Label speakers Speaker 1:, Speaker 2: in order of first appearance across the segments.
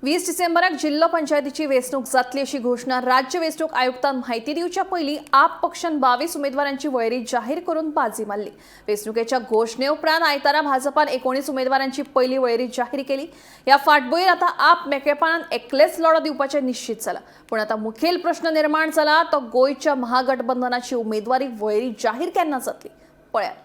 Speaker 1: 20 डिसेंबराक जिल्लो पंचायतीची वेंचणूक जातली अशी घोशणा राज्य वेंचणूक आयुक्तान म्हायती दिवच्या पयलीं आप पक्षान 22 उमेदवारांची वळेरी जाहीर करून बाजी मारली. वेंचणुकेच्या घोशणे उपरांत आयतारा भाजपान 19 उमेदवारांची पयली वळेरी जाहीर केली. ह्या फाटभुंयेर आतां आप मेकळेपणान एकलेच लढो दिवपाचें निश्चित जाला. पूण आतां मुखेल प्रश्न निर्माण जाला तो गोंयच्या महागठबंधनाची उमेदवारी वळेरी जाहीर केन्ना जातली पळयात.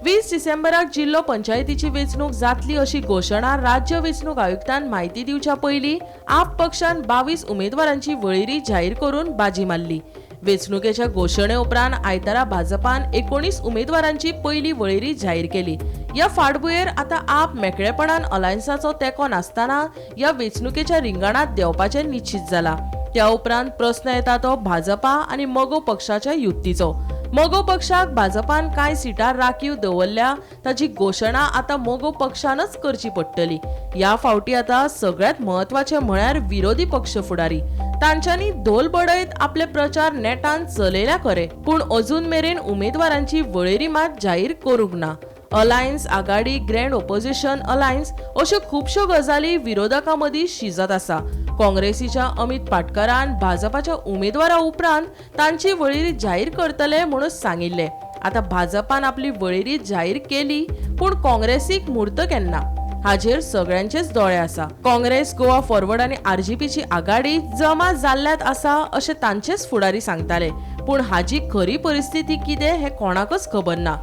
Speaker 2: 20 डिसेंबराक जिल्लो पंचायतीची वेंचणूक जातली अशी घोशणा राज्य वेंचणूक आयुक्तान म्हायती दिवच्या पयलीं आप पक्षान 22 उमेदवारांची वळेरी जाहीर करून बाजी मारली. वेंचणुकेच्या घोशणे उपरांत आयतारा भाजपान 19 उमेदवारांची पयली वळेरी जाहीर केली. ह्या फाटभुंयेर आतां आप मेकळेपणान अलायन्साचो तेंको नासतना ह्या वेंचणुकेच्या रिंगणांत देंवपाचें निश्चित जाला. त्या उपरांत प्रस्न येता तो भाजपा आनी मगो पक्षाच्या युतीचो. मगो पक्षाक भाजपान कांय सिटां राखीव दवरल्या ताची घोशणा आतां मगो पक्षानच करची पडटली. ह्या फावटी आतां सगळ्यांत म्हत्वाचें म्हळ्यार विरोधी पक्ष फुडारी तांच्यांनी धोल बडयत आपले प्रचार नेटान चलयल्या खरे, पूण अजून मेरेन उमेदवारांची वळेरी मात जाहीर करूंक ना. अलायन्स, आघाडी, ग्रँड ओपोजिशन अलायन्स अश्यो खुबश्यो गजाली विरोधकां मदीं शिजत आसा. काँग्रेसीच्या अमित पाटकरान भाजपाच्या उमेदवारा उपरांत तांची वळेरी जाहीर करतले म्हणून सांगिल्लें. आतां भाजपान आपली वळेरी जाहीर केली, पूण काँग्रेसीक म्हूर्त केन्ना हाजेर सगळ्यांचेच दोळे आसा. काँग्रेस, गोवा फॉरवर्ड आनी आरजीपीची आघाडी जमा जाल्ल्यात आसा अशें तांचेच फुडारी सांगताले, पूण हाजी खरी परिस्थिती कितें हें कोणाकच खबर ना.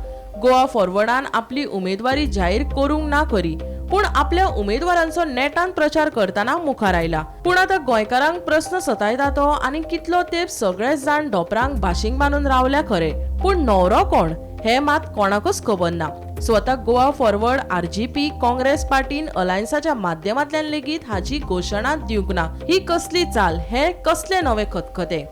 Speaker 2: गोवा फॉरवर्डान आपली उमेदवारी जाहीर करूंक ना खरी, पूण आपल्या उमेदवारांचो नेटान प्रचार करतना मुखार आयला. पूण आतां गोंयकारांक प्रस्न सतायता तो आनी कितलो तेंप सगळे जाण धोपरांक भाशींग बांदून रावल्या खरे, पूण न्हवरो कोण हें मात कोणाकच खबर ना. स्वता गोवा फॉरवर्ड, आरजीपी, काँग्रेस पार्टीन अलायन्साच्या माध्यमांतल्यान लेगीत हाची घोशणा दिवंक ना. ही कसली चाल, हें कसलें नवें खतखतें?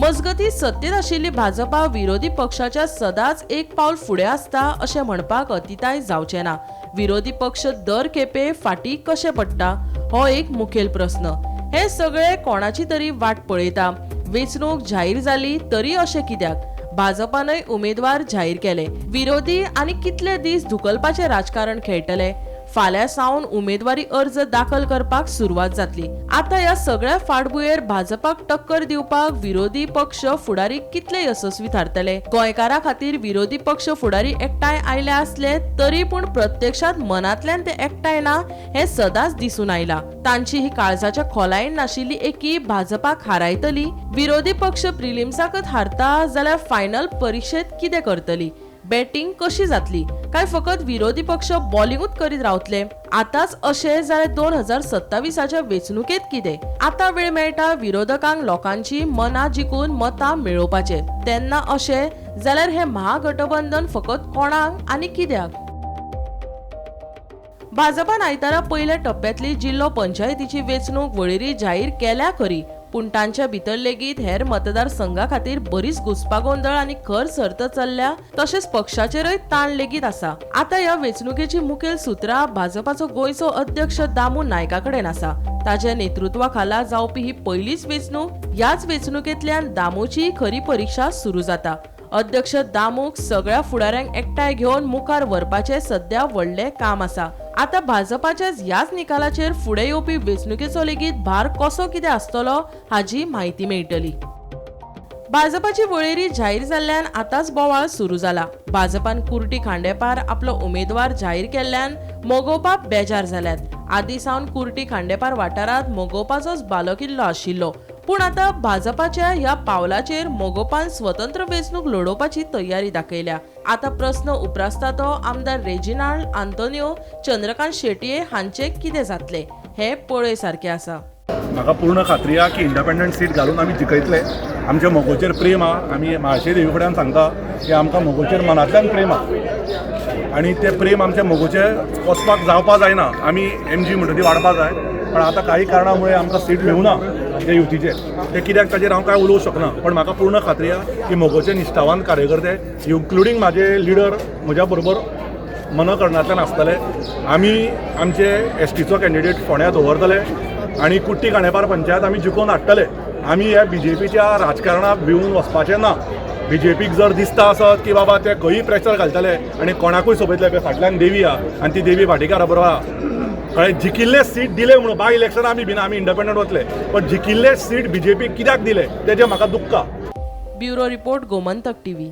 Speaker 2: मजगतीं सत्तेत आशिल्ली भाजपा विरोधी पक्षाच्या सदांच एक पावल फुडें आसता अशें म्हणपाक अतिताय जावचें ना. विरोधी पक्ष दर खेपे फाटीं कशें पडटा हो एक मुखेल प्रस्न. हे सगळे कोणाची तरी वाट पळयता. वेंचणूक जाहीर जाली तरी अशें कित्याक? भाजपानय उमेदवार जाहीर केले. विरोधी आनी कितले दीस धुकलपाचें राजकारण खेळटले? फाल्यां सावन उमेदवारी अर्ज दाखल करपाक सुरवात जातली. आतां ह्या सगळ्या फाटभुंयेर भाजपाक टक्कर दिवपाक विरोधी पक्ष फुडारी कितले येसस्वी थारतले? गोंयकारां खातीर विरोधी पक्ष फुडारी एकठांय आयले आसले तरी पूण प्रत्यक्षांत मनांतल्यान ते एकठांय ना हें सदांच दिसून आयलां. तांची ही काळजाच्या खोलायेन नाशिल्ली एकी भाजपाक हारायतली? विरोधी पक्ष प्रिलिम्साकच हारता जाल्यार फायनल परिक्षेत कितें करतली? बॅटिंग कशी जातली? काय फकत विरोधी पक्ष बॉलिंगूच करीत रावतले? आतांच अशें जाल्यार 2027 वेंचणुकेंत कितें? आतां वेळ मेळटा विरोधकांक लोकांची मनां जिखून मतां मेळोवपाचे, तेन्ना अशें जाल्यार हें महागठबंधन फकत कोणाक आनी कित्याक? भाजपान आयतारा पयल्या टप्प्यांतली जिल्लो पंचायतीची वेंचणूक वळेरी जाहीर केल्या खरी, पूण तांच्या भितर लेगीत हेर मतदारसंघा खातीर बरीच घुस्पागोंदळ आनी खर सर्त चल्ल्या. तशेंच पक्षाचेरय ताण लेगीत आसा. आतां ह्या वेंचणुकेची मुखेल सुत्रां भाजपाचो गोंयचो अध्यक्ष दामू नायका कडेन आसा. ताच्या नेतृत्वा खाला जावपी ही पयलीच वेंचणूक. ह्याच वेंचणुकेंतल्यान दामूची खरी परिक्षा सुरू जाता. अध्यक्ष दामूक सगळ्या फुडाऱ्यांक एकठांय घेवन मुखार व्हरपाचें सध्या व्हडलें काम आसा. आतां भाजपाच्याच ह्याच निकालाचेर फुडें येवपी वेंचणुकेचो लेगीत भार कसो कितें आसतलो हाजी म्हायती मेळटली. भाजपाची वळेरी जाहीर जाल्ल्यान आतांच बोवाळ सुरू जाला. भाजपान कुर्टी खांडेपार आपलो उमेदवार जाहीर केल्ल्यान मगोपा बेजार जाल्यात. आदीं सावन कुर्टी खांडेपार वाठारांत मगोपाचोच बालोकिल्लो आशिल्लो, पूण आतां भाजपाच्या ह्या पावलाचेर मगोपान स्वतंत्र वेंचणूक लडोवपाची तयारी दाखयल्या. आतां प्रस्न उप्रासता तो आमदार रेजिनाल्ड आंतोनियो, चंद्रकांत शेटये हांचें कितें जातलें हें पळय सारकें आसा.
Speaker 3: म्हाका पूर्ण खात्री आहा की इंडिपेंडंट सीट घालून आमी जिखयतले. आमच्या मगोचेर प्रेम आहा. आमी म्हाळशे देवी कडेन सांगता की आमकां मगोचेर मनांतल्यान प्रेम आहा आनी तें प्रेम आमच्या मगोचेर वचपाक जावपा जायना. आमी एमजी म्हणटा ती वाडपा जाय, पण आतां काही कारणां मुळे आमकां सीट मेळुना ते युतीचेर. ते कित्याक ताजेर हांव कांय उलोवंक शकना, पण म्हाका पूर्ण खात्री आहा की मगोचे निश्ठावान कार्यकर्ते इन्क्लुडींग म्हाजे लिडर म्हज्या बरोबर मनकरणांतल्यान आसतले. आमी आमचे एसटीचो कॅन्डिडेट फोंड्या दवरतले आनी कुट्टी खांडेपार पंचायत आमी जिखोवन हाडटले. आमी ह्या बीजेपीच्या राजकारणाक भिवून वचपाचें ना. बीजेपीक जर दिसता आसत की बाबा ते खंयूय प्रेशर घालतले आनी कोणाकूय सोबयतले, पळय फाटल्यान देवी आहा आनी ती देवी भाटीकारा बरोबर आहा. कळ्ळें, जिखिल्ले सीट दिले म्हणून बाय इलेक्शन आमी भिना, आमी इंडिपेंडंट वतले, पण जिखिल्ले सीट बीजेपी कित्याक दिले तेजें म्हाका दुख्ख आहा.
Speaker 2: Bureau report, Gomantak TV.